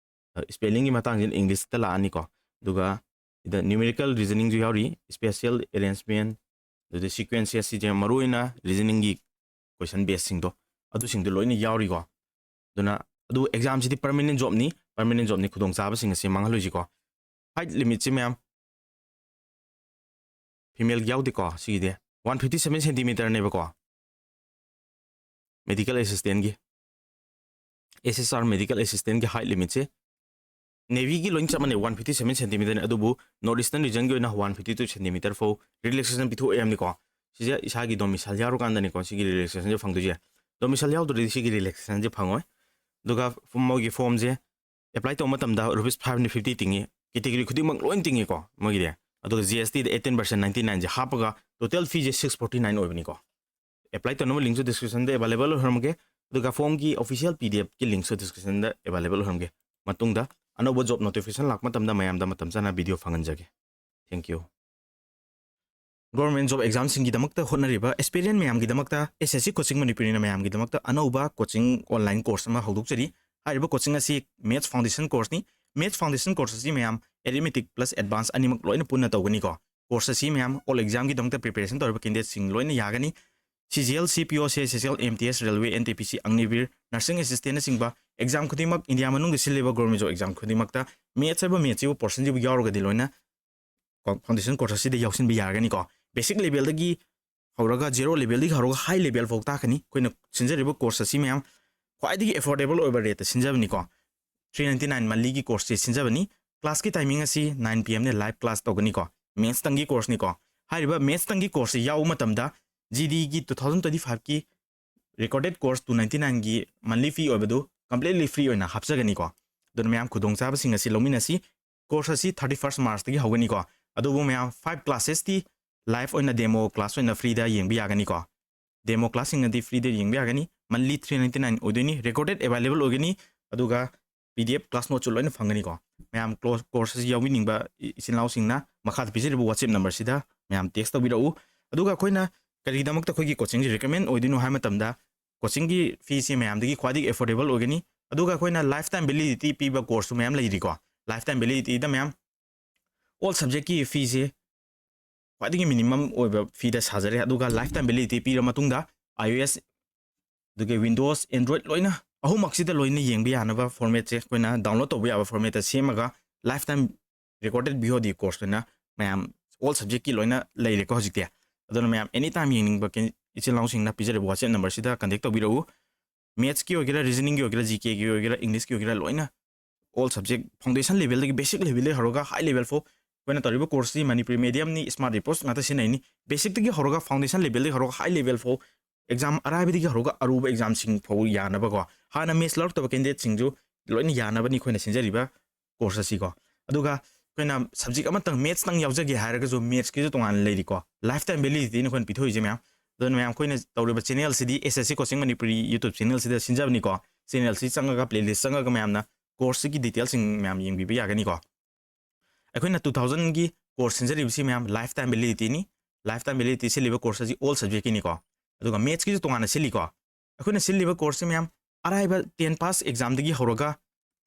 ꯑ, spelling ꯒꯤ ꯃꯇꯥꯡꯁꯤꯅ English ꯇ ꯂꯥꯛꯑꯅꯤꯀꯣ꯫ ꯑꯗꯨꯒ ꯁꯤꯗ Numerical Reasoning ꯁꯨ ꯌꯥꯎꯔꯤ, Spatial Arrangement, ꯑꯗꯨꯗ Sequences, ꯁꯤꯁꯦ ꯃꯔꯨꯑꯣꯏꯅ Reasoning ꯒꯤ question base ꯁꯤꯡꯗꯣ, ꯑꯗꯨꯁꯤꯡꯗꯣ ꯂꯣꯏꯅ ꯌꯥꯎꯔꯤꯀꯣ꯫ ꯑꯗꯨꯅ ꯑꯗꯨ exam ꯁꯤꯗꯤ permanent job ꯅꯤ, permanent job ꯅꯤ, ꯈꯨꯗꯣꯡꯆꯥꯕꯁꯤꯡ ꯑꯁꯤ ꯃꯥꯡꯍꯜꯂꯣꯏꯁꯤꯀꯣ꯫ Height limit ꯁꯤ ꯃꯌꯥꯝ female ꯒꯤ ꯌꯥꯎꯗꯦꯀꯣ ꯁꯤꯒꯤꯗꯤ꯫ One fifty seven centimeter ꯅꯦꯕꯀꯣ medical assistant ꯒꯤ, S S R medical assistant ꯒꯤ height limit ꯁꯦ Navy ꯒꯤ ꯂꯣꯏꯅ ꯆꯞ ꯃꯥꯟꯅꯩ, one fifty seven centimeter ꯅꯤ꯫ ꯑꯗꯨꯕꯨ North Eastern region ꯒꯤ ꯑꯣꯏꯅ one fifty two centimeter ꯐꯥꯎ relaxation ꯄꯤꯊꯣꯛꯑꯦ ꯍꯥꯏꯕꯅꯤꯀꯣ꯫ ꯁꯤꯁꯦ ꯏꯁꯥꯒꯤ domicile ꯌꯥꯎꯔꯀꯥꯟꯗꯅꯤꯀꯣ ꯁꯤꯒꯤ relaxation ꯁꯦ ꯐꯪꯗꯣꯏꯁꯦ꯫ Domicile ꯌꯥꯎꯗ꯭ꯔꯗꯤ ꯁꯤꯒꯤ relaxation ꯁꯦ ꯐꯪꯉꯣꯏ꯫ ꯑꯗꯨꯒ ꯃꯣꯏꯒꯤ form ꯁꯦ apply ꯇꯧꯕ ꯃꯇꯝꯗ rupees five hundred fifty ꯇꯤꯡꯉꯤ, category ꯈꯨꯗꯤꯡꯃꯛ ꯂꯣꯏꯅ ꯇꯤꯡꯉꯤꯀꯣ ꯃꯣꯏꯒꯤꯗꯤ꯫ ꯑꯗꯨꯒ G S T ꯗ eighteen percent ninety nine ꯁꯦ ꯍꯥꯞꯄꯒ total fee ꯁꯦ six forty nine ꯑꯣꯏꯕꯅꯤꯀꯣ꯫ Apply ꯇꯧꯅꯕ link ꯁꯨ description ꯗ available ꯑꯣꯏꯍꯜꯂꯝꯒꯦ꯫ ꯑꯗꯨꯒ form ꯒꯤ official P D F ꯀꯤ link ꯁꯨ description ꯗ available ꯑꯣꯏꯍꯜꯂꯝꯒꯦ꯫ ꯃꯇꯨꯡꯗ ꯑꯅꯧꯕ job notification ꯂꯥꯛꯄ ꯃꯇꯝꯗ ꯃꯌꯥꯝꯗ ꯃꯇꯝ ꯆꯥꯅ video ꯐꯪꯍꯟꯖꯒꯦ꯫ Thank you꯫ Government job exam ꯁꯤꯡꯒꯤꯗꯃꯛꯇ ꯍꯣꯠꯅꯔꯤꯕ aspirant ꯃꯌꯥꯝꯒꯤꯗꯃꯛꯇ S S C Coaching ꯃꯅꯤꯄꯨꯔꯤꯅ ꯃꯌꯥꯝꯒꯤꯗꯃꯛꯇ ꯑꯅꯧꯕ coaching online course ꯑꯃ ꯍꯧꯗꯣꯛꯆꯔꯤ꯫ ꯍꯥꯏꯔꯤꯕ coaching ꯑꯁꯤ Maths Foundation course ꯅꯤ꯫ Maths Foundation course ꯑꯁꯤ ꯃꯌꯥꯝ Arithmetic plus Advance ꯑꯅꯤꯃꯛ ꯂꯣꯏꯅ ꯄꯨꯟꯅ ꯇꯧꯒꯅꯤꯀꯣ꯫ Course ꯑꯁꯤ ꯃꯌꯥꯝ all exam ꯒꯤꯗꯃꯛꯇ preparation ꯇꯧꯔꯤꯕ candidate ꯁꯤꯡ ꯂꯣꯏꯅ ꯌꯥꯒꯅꯤ꯫ C G L, C P O, C H S L, M T S, Railway, N T P C, Agniveer, Nursing Assistant ꯅꯆꯤꯡꯕ exam ꯈꯨꯗꯤꯡꯃꯛ, ꯏꯟꯗꯤꯌꯥ ꯃꯅꯨꯡꯗ ꯁꯤꯜꯂꯤꯕ government job exam ꯈꯨꯗꯤꯡꯃꯛꯇ Maths ꯍꯥꯏꯕ Maths ꯁꯤꯕꯨ portion ꯁꯤꯕꯨ ꯌꯥꯎꯔꯒꯗꯤ ꯂꯣꯏꯅ ꯀꯣ-, Foundation course ꯑꯁꯤꯗ ꯌꯥꯎꯁꯤꯟꯕ ꯌꯥꯔꯒꯅꯤꯀꯣ꯫ Basic level ꯗꯒꯤ ꯍꯧꯔꯒ, zero level ꯗꯒꯤ ꯍꯧꯔꯒ high level ꯐꯥꯎ ꯇꯥꯛꯀꯅꯤ꯫ ꯑꯩꯈꯣꯏꯅ ꯁꯤꯟꯖꯔꯤꯕ course ꯑꯁꯤ ꯃꯌꯥꯝ ꯈ꯭ꯋꯥꯏꯗꯒꯤ affordable ꯑꯣꯏꯕ rate ꯇ ꯁꯤꯟꯖꯕꯅꯤꯀꯣ꯫ Three ninety nine monthly ꯒꯤ course ꯁꯦ ꯁꯤꯟꯖꯕꯅꯤ꯫ Class ꯀꯤ timing ꯑꯁꯤ nine P M ꯅꯦ, live class ꯇꯧꯒꯅꯤꯀꯣ꯫ Maths ꯇꯪꯒꯤ course ꯅꯤꯀꯣ꯫ ꯍꯥꯏꯔꯤꯕ Maths ꯇꯪꯒꯤ course ꯁꯤ ꯌꯥꯎꯕ ꯃꯇꯝꯗ G D ꯒꯤ two thousand twenty five ꯀꯤ recorded course two ninety nine ꯒꯤ monthly fee ꯑꯣꯏꯕꯗꯨ completely free ꯑꯣꯏꯅ ꯍꯥꯞꯆꯒꯅꯤꯀꯣ꯫ ꯑꯗꯨꯅ ꯃꯌꯥꯝ ꯈꯨꯗꯣꯡꯆꯥꯕꯁꯤꯡ ꯑꯁꯤ ꯂꯧꯃꯤꯟꯅꯁꯤ꯫ Course ꯑꯁꯤ thirty first March ꯇꯒꯤ ꯍꯧꯒꯅꯤꯀꯣ꯫ ꯑꯗꯨꯕꯨ ꯃꯌꯥꯝ five classes ꯇꯤ live ꯑꯣꯏꯅ demo class ꯑꯣꯏꯅ free ꯗ ꯌꯦꯡꯕ ꯌꯥꯒꯅꯤꯀꯣ꯫ Demo class ꯁꯤꯡ ꯑꯗꯤ free ꯗ ꯌꯦꯡꯕ ꯌꯥꯒꯅꯤ꯫ Monthly three ninety nine ꯑꯣꯏꯗꯣꯏꯅꯤ꯫ Recorded available ꯑꯣꯏꯒꯅꯤ꯫ ꯑꯗꯨꯒ P D F class note ꯁꯨ ꯂꯣꯏꯅ ꯐꯪꯒꯅꯤꯀꯣ꯫ ꯃꯌꯥꯝ course ꯑꯁꯤ ꯌꯥꯎꯕꯤꯅꯤꯡꯕ ꯏ-, ꯏꯆꯤꯟ ꯏꯅꯥꯎꯁꯤꯡꯅ ꯃꯈꯥꯗ ꯄꯤꯖꯔꯤꯕ WhatsApp number ꯁꯤꯗ ꯃꯌꯥꯝ text ꯇꯧꯕꯤꯔꯛꯎ꯫ ꯑꯗꯨꯒ ꯑꯩꯈꯣꯏꯅ ꯀꯔꯤꯒꯤꯗꯃꯛꯇ ꯑꯩꯈꯣꯏꯒꯤ coaching ꯁꯤ recommend ꯑꯣꯏꯗꯣꯏꯅꯣ ꯍꯥꯏꯕ ꯃꯇꯝꯗ, coaching ꯒꯤ fee ꯁꯤ ꯃꯌꯥꯝꯗꯒꯤ ꯈ꯭ꯋꯥꯏꯗꯒꯤ affordable ꯑꯣꯏꯒꯅꯤ꯫ ꯑꯗꯨꯒ ꯑꯩꯈꯣꯏꯅ lifetime validity ꯄꯤꯕ course ꯁꯨ ꯃꯌꯥꯝ ꯂꯩꯔꯤꯀꯣ꯫ Lifetime validity ꯗ ꯃꯌꯥꯝ all subject ꯀꯤ fee ꯁꯦ ꯈ꯭ꯋꯥꯏꯗꯒꯤ minimum ꯑꯣꯏꯕ fee ꯗ ꯁꯥꯖꯔꯦ꯫ ꯑꯗꯨꯒ lifetime validity ꯄꯤꯔ ꯃꯇꯨꯡꯗ iOS, ꯑꯗꯨꯒ Windows, Android ꯂꯣꯏꯅ ꯑꯍꯨꯝꯃꯛꯁꯤꯗ ꯂꯣꯏꯅ ꯌꯦꯡꯕ ꯌꯥꯅꯕ format ꯁꯦ ꯑꯩꯈꯣꯏꯅ download ꯇꯧꯕ ꯌꯥꯕ format ꯇ ꯁꯦꯝꯃꯒ lifetime recorded V O D course ꯑꯣꯏꯅ ꯃꯌꯥꯝ all subject ꯀꯤ ꯂꯣꯏꯅ ꯂꯩꯔꯦꯀꯣ ꯍꯧꯖꯤꯛꯇꯤ꯫ ꯑꯗꯨꯅ ꯃꯌꯥꯝ anytime ꯌꯦꯡꯅꯤꯡꯕ ꯀꯦꯟ-, ꯏꯆꯤꯜ ꯏꯅꯥꯎꯁꯤꯡꯅ ꯄꯤꯖꯔꯤꯕ WhatsApp number ꯁꯤꯗ contact ꯇꯧꯕꯤꯔꯛꯎ꯫ Maths ꯀꯤ ꯑꯣꯏꯒꯦꯔꯥ, reasoning ꯒꯤ ꯑꯣꯏꯒꯦꯔꯥ, G K ꯒꯤ ꯑꯣꯏꯒꯦꯔꯥ, English ꯀꯤ ꯑꯣꯏꯒꯦꯔꯥ, ꯂꯣꯏꯅ all subject, foundation level ꯗꯒꯤ basic level ꯗꯒꯤ ꯍꯧꯔꯒ high level ꯐꯥꯎ ꯑꯩꯈꯣꯏꯅ ꯇꯧꯔꯤꯕ course ꯁꯤ Manipuri medium ꯅꯤ, smart approach ꯉꯥꯛꯇ ꯁꯤꯖꯤꯟꯅꯩꯅꯤ꯫ Basic ꯇꯒꯤ ꯍꯧꯔꯒ foundation level ꯗꯒꯤ ꯍꯧꯔꯒ high level ꯐꯥꯎ, exam ꯑꯔꯥꯏꯕꯗꯒꯤ ꯍꯧꯔꯒ ꯑꯔꯨꯕ exam ꯁꯤꯡ ꯐꯥꯎ ꯌꯥꯅꯕꯀꯣ, ꯍꯥꯟꯅ maths ꯂꯧꯔꯛꯇꯕ candidate ꯁꯤꯡꯁꯨ ꯂꯣꯏꯅ ꯌꯥꯅꯕꯅꯤ ꯑꯩꯈꯣꯏꯅ ꯁꯤꯟꯖꯔꯤꯕ course ꯑꯁꯤꯀꯣ꯫ ꯑꯗꯨꯒ ꯑꯩꯈꯣꯏꯅ subject ꯑꯃꯇꯪ maths ꯇꯪ ꯌꯥꯎꯖꯒꯦ ꯍꯥꯏꯔꯒꯁꯨ maths ꯀꯤꯁꯨ ꯇꯣꯉꯥꯟꯅ ꯂꯩꯔꯤꯀꯣ, lifetime validity ꯅꯤ ꯑꯩꯈꯣꯏꯅ ꯄꯤꯊꯣꯛꯏꯁꯦ ꯃꯌꯥꯝ꯫ ꯑꯗꯨꯅ ꯃꯌꯥꯝ ꯑꯩꯈꯣꯏꯅ ꯇꯧꯔꯤꯕ channel ꯁꯤꯗꯤ S S C Coaching Manipuri YouTube channel ꯁꯤꯗ ꯁꯤꯟꯖꯕꯅꯤꯀꯣ꯫ Channel ꯁꯤ ꯆꯪꯉꯒ, playlist ꯆꯪꯉꯒ ꯃꯌꯥꯝꯅ course ꯁꯤꯒꯤ detail ꯁꯤꯡ ꯃꯌꯥꯝ ꯌꯦꯡꯕꯤꯕ ꯌꯥꯒꯅꯤꯀꯣ꯫ ꯑꯩꯈꯣꯏꯅ two thousand ꯒꯤ course ꯁꯤꯟꯖꯔꯤꯕꯁꯤ ꯃꯌꯥꯝ lifetime validity ꯅꯤ꯫ Lifetime validity ꯁꯤꯜꯂꯤꯕ course ꯑꯁꯤ all subject ꯀꯤꯅꯤꯀꯣ꯫ ꯑꯗꯨꯒ maths ꯀꯤꯁꯨ ꯇꯣꯉꯥꯟꯅ ꯁꯤꯜꯂꯤꯀꯣ꯫ ꯑꯩꯈꯣꯏꯅ ꯁꯤꯜꯂꯤꯕ course ꯁꯤ ꯃꯌꯥꯝ ꯑꯔꯥꯏꯕ ten pass exam ꯗꯒꯤ ꯍꯧꯔꯒ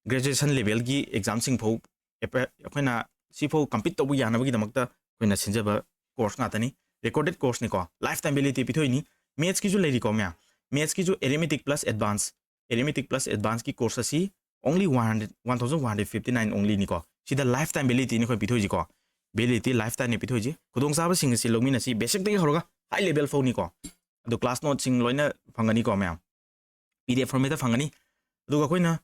graduation level ꯒꯤ exam ꯁꯤꯡ ꯐꯥꯎ ꯑꯦꯄ-, ꯑꯩꯈꯣꯏꯅ ꯁꯤꯐꯥꯎ compete ꯇꯧꯕ ꯌꯥꯅꯕꯒꯤꯗꯃꯛꯇ ꯑꯩꯈꯣꯏꯅ ꯁꯤꯟꯖꯕ course ꯉꯥꯛꯇꯅꯤ꯫ Recorded course ꯅꯤꯀꯣ꯫ Lifetime validity ꯄꯤꯊꯣꯛꯏꯅꯤ꯫ Maths ꯀꯤꯁꯨ ꯂꯩꯔꯤꯀꯣ ꯃꯌꯥꯝ꯫ Maths ꯀꯤꯁꯨ Arithmetic plus Advance, Arithmetic plus Advance ꯀꯤ course ꯑꯁꯤ only one hundred, one thousand one hundred fifty nine only ꯅꯤꯀꯣ꯫ ꯁꯤꯗ lifetime validity ꯅꯤ ꯑꯩꯈꯣꯏ ꯄꯤꯊꯣꯛꯏꯁꯤꯀꯣ꯫ Validity lifetime ꯅꯤ ꯄꯤꯊꯣꯛꯏꯁꯤ꯫ ꯈꯨꯗꯣꯡꯆꯥꯕꯁꯤꯡ ꯑꯁꯤ ꯂꯧꯃꯤꯟꯅꯁꯤ꯫ Basic ꯇꯒꯤ ꯍꯧꯔꯒ high level ꯐꯥꯎꯅꯤꯀꯣ꯫ ꯑꯗꯨ class note ꯁꯤꯡ ꯂꯣꯏꯅ ꯐꯪꯒꯅꯤꯀꯣ ꯃꯌꯥꯝ꯫ P D F format ꯇ ꯐꯪꯒꯅꯤ꯫ ꯑꯗꯨꯒ ꯑꯩꯈꯣꯏꯅ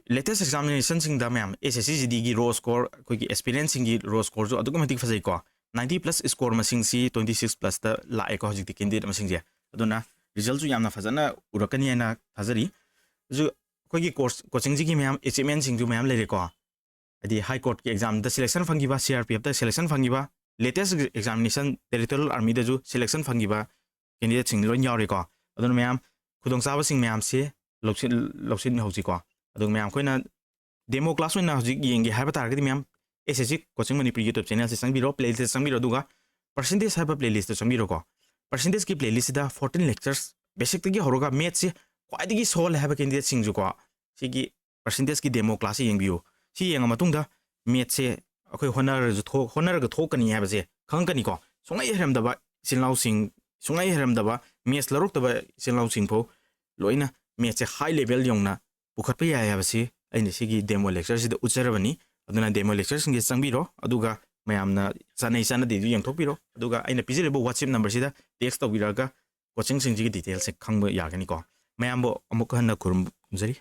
latest examination ꯁꯤꯡꯗ ꯃꯌꯥꯝ S S C G D ꯒꯤ raw score, ꯑꯩꯈꯣꯏꯒꯤ aspirant ꯁꯤꯡꯒꯤ raw score ꯁꯨ ꯑꯗꯨꯛꯀꯤ ꯃꯇꯤꯛ ꯐꯖꯩꯀꯣ꯫ Ninety plus score ꯃꯁꯤꯡꯁꯤ twenty six plus ꯇ ꯂꯥꯛꯑꯦꯀꯣ ꯍꯧꯖꯤꯛꯇꯤ candidate ꯃꯁꯤꯡꯁꯦ꯫ ꯑꯗꯨꯅ result ꯁꯨ ꯌꯥꯝꯅ ꯐꯖꯅ ꯎꯔꯛꯀꯅꯤ ꯍꯥꯏꯅ ꯊꯥꯖꯔꯤ꯫ ꯑꯗꯨ ꯑꯩꯈꯣꯏꯒꯤ ꯀꯣꯔꯁ ꯀꯣꯆꯤꯡꯁꯤꯒꯤ ꯃꯌꯥꯝ ꯑꯦꯆꯤꯞꯃꯦꯟꯁꯤꯡꯁꯨ ꯃꯌꯥꯝ ꯂꯩꯔꯦꯀꯣ꯫ ꯍꯥꯏꯗꯤ ꯍꯥꯏ ꯀꯣꯔꯠꯀꯤ ꯑꯦꯛꯖꯥꯝꯗ ꯁꯦꯂꯦꯛꯁꯟ ꯐꯪꯈꯤꯕ, ꯁꯤ ꯑꯥꯔ ꯄꯤ ꯑꯦꯐꯇ ꯁꯦꯂꯦꯛꯁꯟ ꯐꯪꯈꯤꯕ, ꯂꯦꯇꯦꯁ ꯑꯦꯛꯖꯥꯃꯤꯅꯦꯁꯟ ꯇꯦꯔꯤꯇꯣꯔꯤꯌꯦꯜ ꯑꯥꯔꯃꯤꯗꯁꯨ ꯁꯦꯂꯦꯛꯁꯟ ꯐꯪꯈꯤꯕ ꯀꯦꯟꯗꯤꯗꯦꯠꯁꯤꯡ ꯂꯣꯏ ꯌꯥꯎꯔꯦꯀꯣ꯫ ꯑꯗꯨꯅ ꯃꯌꯥꯝ ꯈꯨꯗꯣꯡꯆꯥꯕꯁꯤꯡ ꯃꯌꯥꯝꯁꯤ ꯂꯧꯁꯤꯟ ꯂꯧꯁꯤꯟꯍꯧꯁꯤꯀꯣ꯫ ꯑꯗꯨꯒ ꯃꯌꯥꯝ ꯑꯩꯈꯣꯏꯅ ꯗꯦꯃꯣ ꯀ꯭ꯂꯥꯁ ꯑꯣꯏꯅ ꯍꯧꯖꯤꯛ ꯌꯦꯡꯒꯦ ꯍꯥꯏꯕ ꯇꯥꯔꯒꯗꯤ ꯃꯌꯥꯝ S S C coaching Manipur YouTube ꯆꯦꯅꯦꯜꯁꯦ ꯆꯪꯕꯤꯔꯣ, ꯄ꯭ꯂꯦꯂꯤꯁꯇ ꯆꯪꯕꯤꯔꯣ, ꯑꯗꯨꯒ ꯄꯔꯁꯦꯟꯇꯦꯖ ꯍꯥꯏꯕ ꯄ꯭ꯂꯦꯂꯤꯁꯇ ꯆꯪꯕꯤꯔꯣꯀꯣ꯫ ꯄꯔꯁꯦꯟꯇꯦꯖꯀꯤ ꯄ꯭ꯂꯦꯂꯤꯁꯁꯤꯗ ꯐꯣꯔꯇꯤꯟ ꯂꯦꯛꯆꯔꯁ, ꯕꯦꯁꯤꯛꯇꯒꯤ ꯍꯧꯔꯒ ꯃꯦꯠꯁꯁꯤ ꯈ꯭ꯋꯥꯏꯗꯒꯤ ꯁꯣꯜꯂꯦ ꯍꯥꯏꯕ ꯀꯦꯟꯗꯤꯗꯦꯠꯁꯤꯡꯁꯨꯀꯣ, ꯁꯤꯒꯤ ꯄꯔꯁꯦꯟꯇꯦꯖꯀꯤ ꯗꯦꯃꯣ ꯀ꯭ꯂꯥꯁꯁꯤ ꯌꯦꯡꯕꯤꯌꯨ꯫ ꯁꯤ ꯌꯦꯡꯉ ꯃꯇꯨꯡꯗ ꯃꯦꯠꯁꯁꯦ ꯑꯩꯈꯣꯏ ꯍꯣꯠꯅꯔꯁꯨ ꯊꯣꯛ ꯍꯣꯠꯅꯔꯒ ꯊꯣꯛꯀꯅꯤ ꯍꯥꯏꯕꯁꯦ ꯈꯪꯉꯛꯀꯅꯤꯀꯣ꯫ ꯁꯨꯡꯍꯩ ꯍꯩꯔꯝꯗꯕ ꯏꯆꯤꯜ ꯏꯅꯥꯎꯁꯤꯡ, ꯁꯨꯡꯍꯩ ꯍꯩꯔꯝꯗꯕ ꯃꯦꯠꯁ ꯂꯧꯔꯛꯇꯕ ꯏꯆꯤꯜ ꯏꯅꯥꯎꯁꯤꯡ ꯐꯥꯎ ꯂꯣꯏꯅ ꯃꯦꯠꯁꯁꯦ ꯍꯥꯏ ꯂꯦꯚꯦꯜ ꯌꯧꯅ ꯄꯨꯈꯠꯄ ꯌꯥꯏ ꯍꯥꯏꯕꯁꯤ ꯑꯩꯅ ꯁꯤꯒꯤ ꯗꯦꯃꯣ ꯂꯦꯛꯆꯔꯁꯤꯗ ꯎꯠꯆꯔꯕꯅꯤ꯫ ꯑꯗꯨꯅ ꯗꯦꯃꯣ ꯂꯦꯛꯆꯔꯁꯤꯡꯁꯦ ꯆꯪꯕꯤꯔꯣ, ꯑꯗꯨꯒ ꯃꯌꯥꯝꯅ ꯆꯥꯟꯅꯩ ꯆꯥꯟꯅꯗꯦꯗꯨ ꯌꯦꯡꯊꯣꯛꯄꯤꯔꯣ꯫ ꯑꯗꯨꯒ ꯑꯩꯅ ꯄꯤꯖꯔꯤꯕ WhatsApp ꯅꯝꯕꯔꯁꯤꯗ ꯇꯦꯛꯁ ꯇꯧꯕꯤꯔꯛꯑꯒ ꯀꯣꯆꯤꯡꯁꯤꯡꯁꯤꯒꯤ ꯗꯤꯇꯦꯜꯁꯁꯦ ꯈꯪꯕ ꯌꯥꯒꯅꯤꯀꯣ꯫ ꯃꯌꯥꯝꯕꯨ ꯑꯃꯨꯛ ꯍꯟꯅ ꯈꯨꯔꯨꯝꯖꯔꯤ꯫